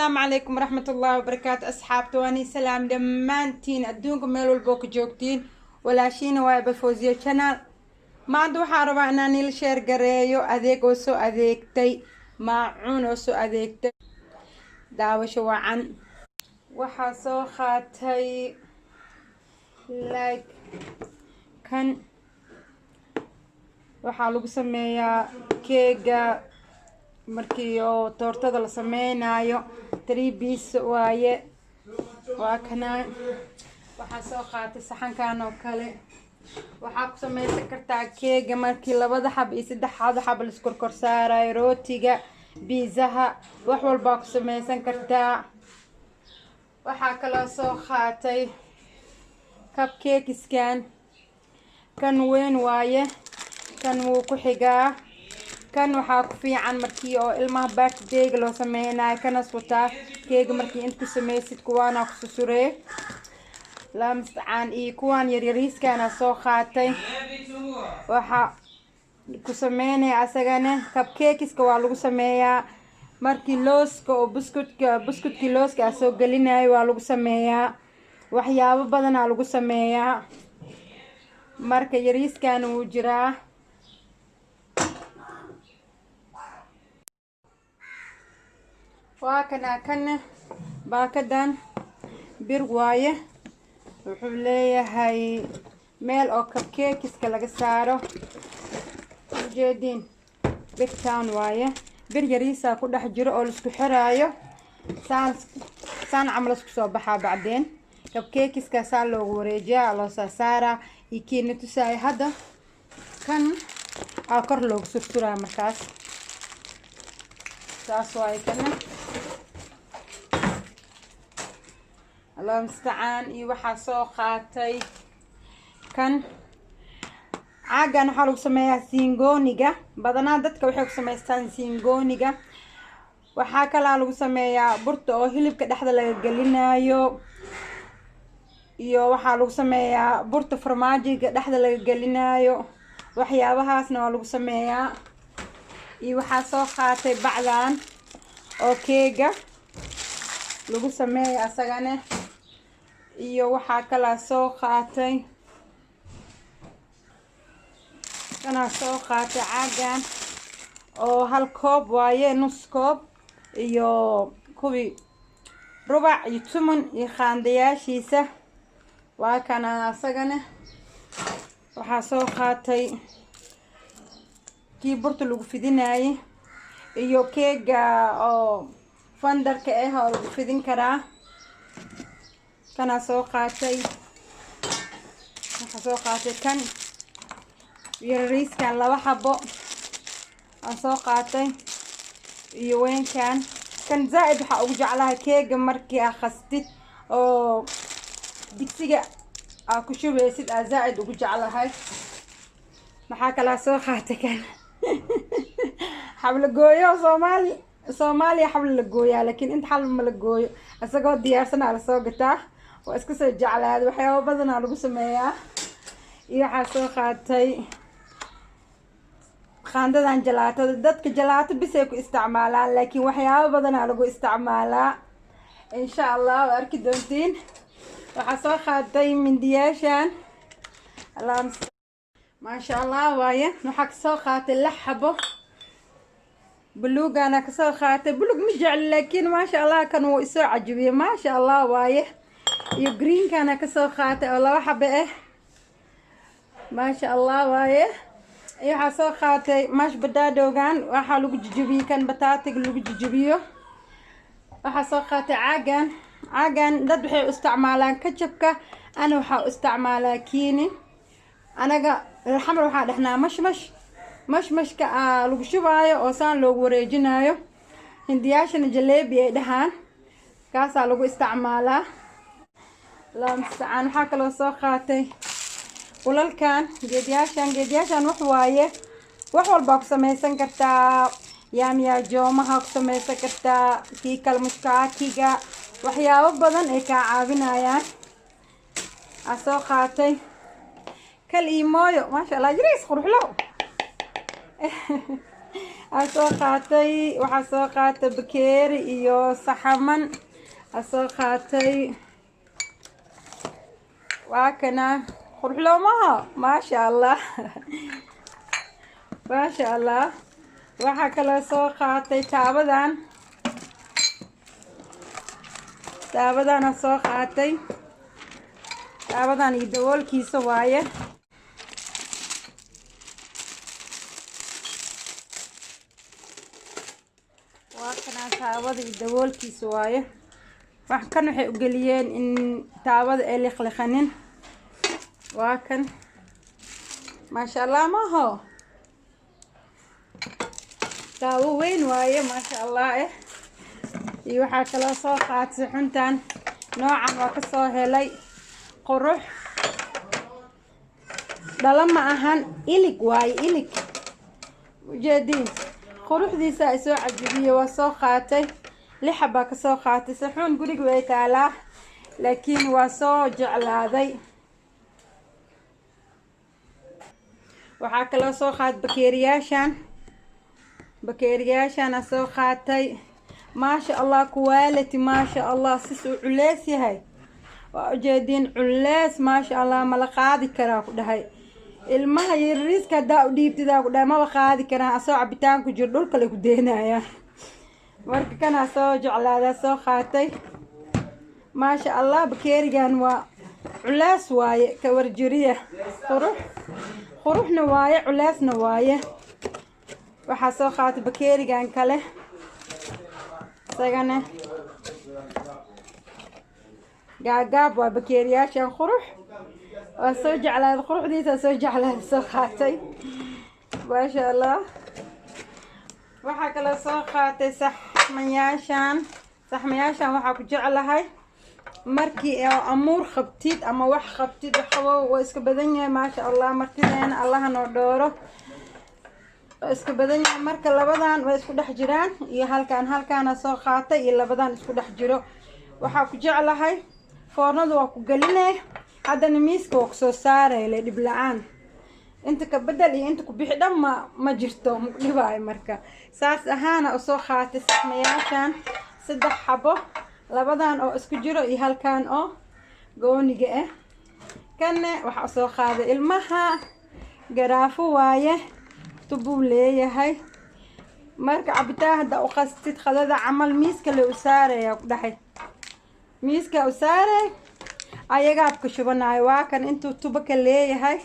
Asalaamu calaykum waraxmatullaahi wabarakaatu. Asxaabta, waani salaam dhammaantiin adduunka meel walboo ka joogtiin. Walaashiina waa Balfosiyo Channel. Maanta waxaan rabaa inaan ila share gareeyo adeeg oo soo adeegtay, maacuun oo soo adeegtay. Daawasho wacan. Waxaa soo qaatay like kan waxaa lagu sameeyaa keega markii oo toortada la sameynayo. Three piece waaye, waa kana. Waxaa soo qaatay saxankan oo kale. Waxaa ku sameysan kartaa keega markii labada xab iyo saddexda xab la iskorkor saarayo, rootiga, biizaha, wax walbaa ku sameysan kartaa. Waxaa kaloo soo qaatay cupcakeskan. Kan weyn waaye, kan wuu ku xigaa. Kan waxaa ku fiican markii oo ilmaha birthdayga loo sameynayo, kanas wataa keega. Markii inta ku sameysid, kuwaana ku susuree laa mustacaan. Iyo kuwaan yaryariiskana soo qaatay. Waxaa ku sameynaya asagana cupcakeska waa lagu sameeyaa. Markii looska oo buskutka, buskutkii looska aa soo gelinayo, waa lagu sameeyaa. Waxyaabo badanaa lagu sameeyaa. Marka yariiskana wuu jiraa. Waa kana. Kana baakadan bir waaye, wuxuu leeyahay meel oo cupcakeska laga saaro. Ujeediin, birtan waaye, bir yariisaa ku dhex jiro oo laisku xiraayo. Saan saan camal isku soo baxaa. Bacdeen cupcakeska saa loogu wareejiyaa, loo saasaaraa. Iyo kiina tusaayo hadda, kan aa kor loogu sursuraa. Markaas saas waaye kana, Allah mustacaan. Iyo waxaa soo qaatay kan caagan. Waxaa lagu sameeyaa singooniga. Badanaa dadka waxay ku sameystaan singooniga. Waxaa kalaa lagu sameeyaa burta oo hilibka dhexda laga gelinayo, iyo waxaa lagu sameeyaa burta farmaajiga dhexda laga gelinayo. Waxyaabahaasna waa lagu sameeyaa. Iyo waxaa soo qaatay bacdan oo keega lagu sameeya asagane. Iyo waxaa kalaa soo qaatay kanaa soo qaatay caagan oo hal koob waaye, nus koob iyo kuwii rubac iyo tuman iyo khaandayaashiisa, waa kana asagana. Waxaa soo qaatay kii burta lagu fidinayay iyo keega oo fandarka ah oo lagu fidin karaa, kanaa soo qaatay. Waxaa soo qaatay kan yarariiskan, laba xabo aan soo qaatay, iyo weynkan. Kan zaa-id waxaa ugu jeclahay keega markii aa khastid oo digsiga aa ku shubeysid, aa zaa-id ugu jeclahay. Maxaa kalaa soo qaatay? Kan xabla gooyo. Soomaali, Soomaaliya xabla la gooyaa, laakiin inta xabla ma la gooyo, isagoo diyaarsanaa lasoo gataa. Waa iska soo jeclaada, waxyaaba badanaa lagu sameeyaa. Iyo waxaa soo qaatay qaandadan jalaatada. Dadka jalaato bisay ku isticmaalaan, laakiin waxyaabo badanaa lagu isticmaalaa. Insha Allah waa arki doontiin. Waxaa soo qaatay mindiyaashan, maasha Allah waaye. Waxaa kasoo qaatay lix xabo. Buluugana kasoo qaatay. Buluug ma jecli, laakiin maasha Allah kan wuu isoo cajibiyey, maasha Allah waaye. Iyo greenkana kasoo qaatay oo laba xabo ah, maasha Allah waaye. Iyo waxaa soo qaatay mash badaadowgan, waxaa lagu jijibiyey kan bataatiga lagu jijibiyo. Waxaa soo qaatay caagan. Caagan dad waxay u isticmaalaan kajabka, ana waxaa u isticmaalaa kiini. Anaga xamar waxaa dhexnaa mashmash. Mashmashka aa lagu shubaayo oo saan loogu wareejinayo, hindiyaashana jaleebi ay dhahaan, kaasaa lagu isticmaalaa, laa mustacaan. Waxaa kaloo soo qaatay ulalkan, geedyaashan. Geedyaashan wax waaye, wax walbaa ku sameysan kartaa. Yaamyaa joomaha ku sameysan kartaa, kii kale mushkaakiga, waxyaabo badan ay kaa caawinayaan. Aa soo qaatay kal iyo mooyo, maasha Allah, jiriis quruxlo. Aa soo qaatay, waxaa soo qaatay bakeeri iyo saxaman aa soo qaatay. Waa kana, qurxloomaha, maasha Allah, maasha Allah. Waxaa kaloo soo qaatay taabadan, taabadaana soo qaatay. Taabadan iyo daboolkiisa waaye. Waa kanaa, taabada iyo daboolkiisa waaye. Wax kan waxay ugeliyeen in taabada ay liqliqanin. Waa kan, maasha Allah. Maho taawo weyn waaye, maasha Allah. Iyo waxaa kaloo soo qaatay xuntan noocan, waa kasoo helay. Qurux dhalo ma ahan, ilig waaye, ilig ujeediin. Quruxdiisa ay soo cajibiye, waa soo qaatay. Lixa baa kasoo qaatay. Saxuun guriga way taalaa, laakiin waa soo jeclaaday. Waxaa kaloo soo qaatay bakeeriyaashan, bakeeriyaashana soo qaatay. Maasha Allah, quality, maasha Allah. Sis uu culeys yahay waa ujeediin, culeys, maasha Allah. Mala qaadi karaa ku dhahay. Ilmaha yariiska haddaa u dhiibtidaa ku dhahay, maba qaadi karaan. Asoo cabitaan ku jiro dhulka lay ku deenaya. Marka kanaa soo jeclaadaa, soo qaatay, maasha Allah. Bakeerigan waa culeys waaye, ka warjiriya. Qurux, quruxna waaye, culeysna waaye. Waxaa soo qaatay bakeerigan kale, isagana gaagaab waa. Bakeeriyaashan qurux, waa soo jeclaaday, quruxdiisa soo jeclaaday, soo qaatay, maasha Allah. Waxaa kaloo soo qaatay saxmayaashan. Saxmayaashan waxaa ku jeclahay markii amuur qabtid ama wax qabtid, wax qabo waa iska badan yahay, maasha Allah. Martideena Allaha noo dhooro, waa iska badan yahay. Marka labadan way isku dhex jiraan iyo halkaan, halkaana soo qaatay iyo labadan isku dhex jiro. Waxaa ku jeclahay foornada waa ku geline, haddana miiska waa kusoo saarayle dhib la-aan. Inta ka bedel iyo inta ku bixi dhan ma jirto, maku dhibaayo. Marka saas ahaana usoo qaatay saxmayaashan, 3 xabo, labadan oo isku jiro iyo halkan oo gooniga ah. Kanne waxaa usoo qaaday ilmaha, garaafo waaye, tubuu leeyahay. Marka cabitaan hadda u qastid, qadada camal, miiska le u saaraya ku dhahay, miiska u saaray, ayagaab ku shubanayo. Waa kan, intuu tubo ka leeyahay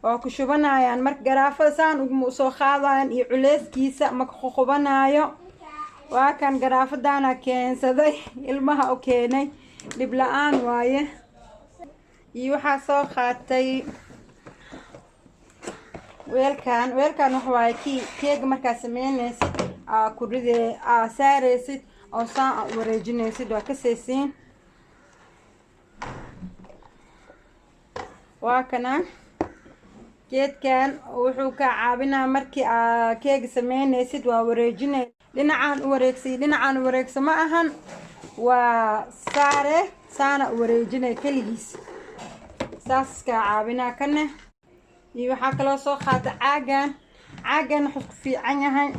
waa ku shubanayaan. Marka garaafada saan uguma usoo qaadayan iyo culeyskiisa maka ququbanaayo. Waa kan, garaafadaana keensaday, ilmaha u keenay, dhib la-aan waaye. Iyo waxaa soo qaatay weelkan. Weelkan waxa waaye kii keega markaa sameynaysid aa ku ridee, aa saaraysid oo saan aa wareejinaysid, waa kasaysiin. Waa kana geedkan, wuxuu kaa caawinaa markii aa keega sameynaysid, waa wareejinay, dhinacaan u wareegsay, dhinacaan u wareegsa ma ahan, waa saare, saana u wareejinay keligiis, saas kaa caawinaa kane. Iyo waxaa kaloo soo qaata caagan. Caagan wuxuu ku fiican yahay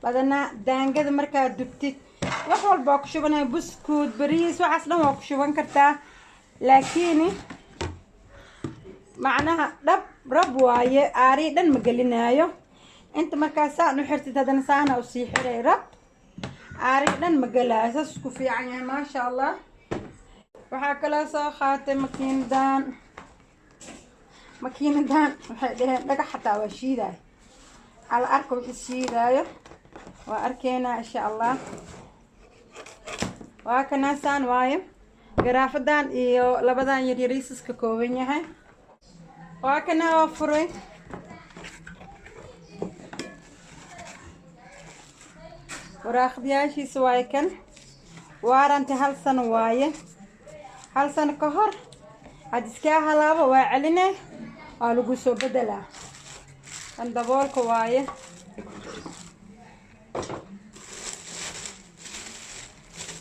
badanaa daangada markaad dubtid, wax walba waa ku shubanaya, buskuud, bariis, waxaas dhan waa ku shuban kartaa. Laakiin macnaha dhab rab waaye, aari dhan ma gelinaayo. Inta markaa saan u xirtid, haddana saana usii xiray, rab aari dhan ma gelaayo, saas isku fiican yahay, maasha Allah. Waxaa kaloo soo qaatay makiinadan. Makiinadan waxay dhaheen dhagax xataa waa shiidaayo. Ala arka wixii shiidaayo, waa arkeynaa insha Allah. Waa kanaasaan waaye, garaafadan iyo labadan yaryariisas ka kooban yahay. Waa kana, waa furay. Waraaqdayaashiisa waaye kan. Waaranti 1 sano waaye, 1 sano ka hor had iskaa halaabo waa celine, waa lagu soo bedelaa. Kan daboolka waaye.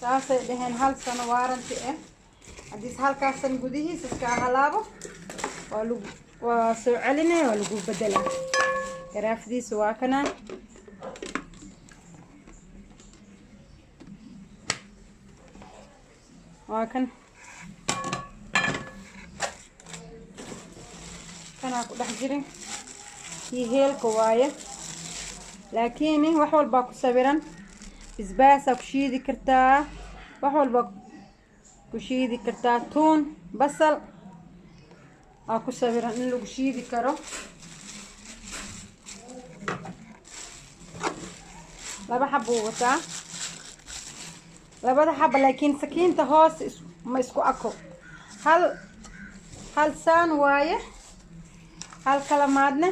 Saasay dhaheen, 1 sano waaranti ah, haddiis halkaas san gudihiis iskaa halaabo waa lagu waa soo celinaya, waa lagu bedelaa. Garaafadiisa waa kana. Waa kan, kanaa ku dhex jirin. Kii heelka waaye, laakiin wax walbaa ku sawiran. Bisbaasaa ku shiidi kartaa, wax walbaa ku shiidi kartaa, tuun, basal aa ku sawiran in lagu shiidi karo. Laba xabuu wataa, labada xaba, laakiin sakiinta hoos ma isku ako. Hal hal saan waaye, hal kalamaadne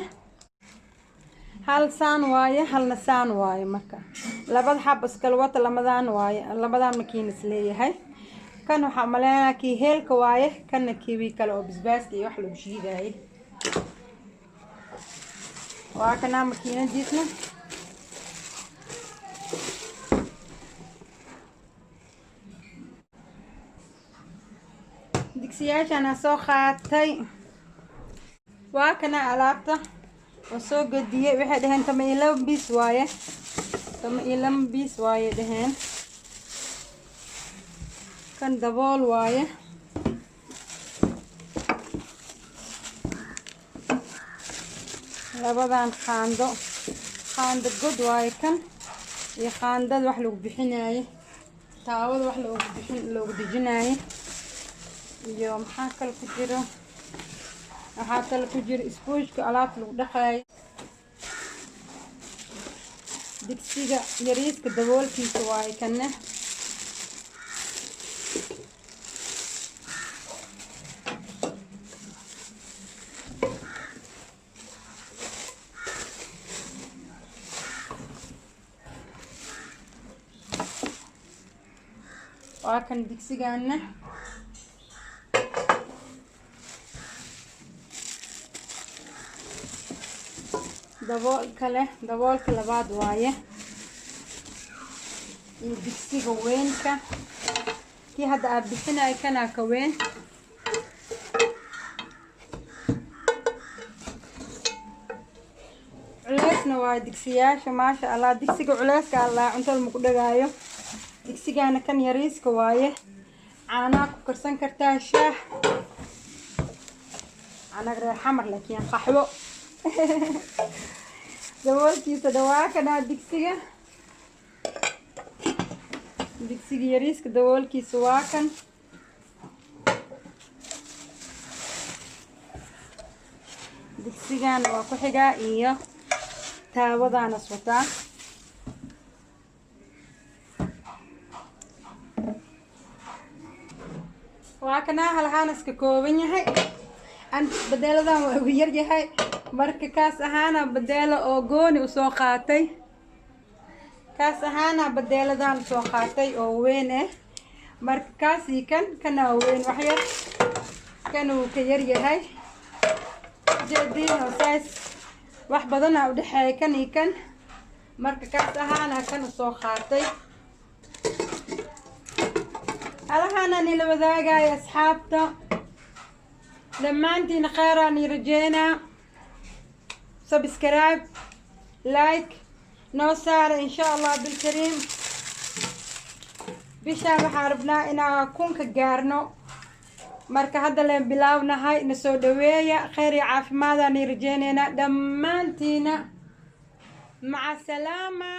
hal saan waaye, halna saan waaye. Marka labada xab iskala wata, lamadaan waaye, labadaan makiinas leeyahay. Kan waxaa umaleynaa kii heelka waaye, kanna kiwii kale oo bisbaaska iyo wax lagu shiidaayay. Waa kanaa makiinadiisna. Digsiyaashaana soo qaatay. Waa kana alaabta oo soo gadiyey. Waxay dhaheen 12 piece waaye, 12 piece waaye dhaheen. Kan dabool waaye. Labadan qaando, qaando god waaye kan, iyo qaandada wax lagu bixinaaye, taawada wax loogu bixin loogu dejinaaye. Iyo maxaa kale ku jiro? Waxaa kale ku jiro isboojka alaabta lagu dhaqaayo. Digsiga yariiska daboolkiisa waaye kanne. Waa kan digsigaana. Dabool kale, daboolka labaad waaye. Iyo digsiga weynka, kii hadda aad bixinayo, kanaa ka weyn. Culeysna waa digsiyaasha, maasha Allah. Digsiga culeyska Allah cuntada maku dhagaayo. Digsigaana kan yariiska waaye, caanaa ku karsan kartaa, shaah, anaga reer Xamar laakiin qaxwo. Daboolkiisa dhawaa kanaa. Digsiga yariiska daboolkiisa waa kan. Digsigaana waa ku xigaa iyo taawadaana wataa. Waa kanaa, halhaanaska kooban yahay. An badeeladan waa ugu yar yahay, marka kaas ahaana badeelo oo gooni usoo qaatay. Kaas ahaana badeeladan usoo qaatay oo weyn ah. Marka kaasii kan kanaa weyn wax yar, kan uu ka yar yahay. Jeediin oo size wax badanaa udhexeeya kan iyo kan. Marka kaas ahaana kan usoo qaatay. Alahaana nila wadaagaya asxaabta dhammaantiina, kheeraan ii rajeynaa. Subscribe, like noo saara, insha Allah bilkariim. Bishaan waxaan rabnaa inaan 1000-ka gaarno. Marka hadda leen bilaawnahay, na soo dhaweeya. Kheyr iyo caafimaadaan ii rajeyneynaa dhammaantiina. Maca salaama.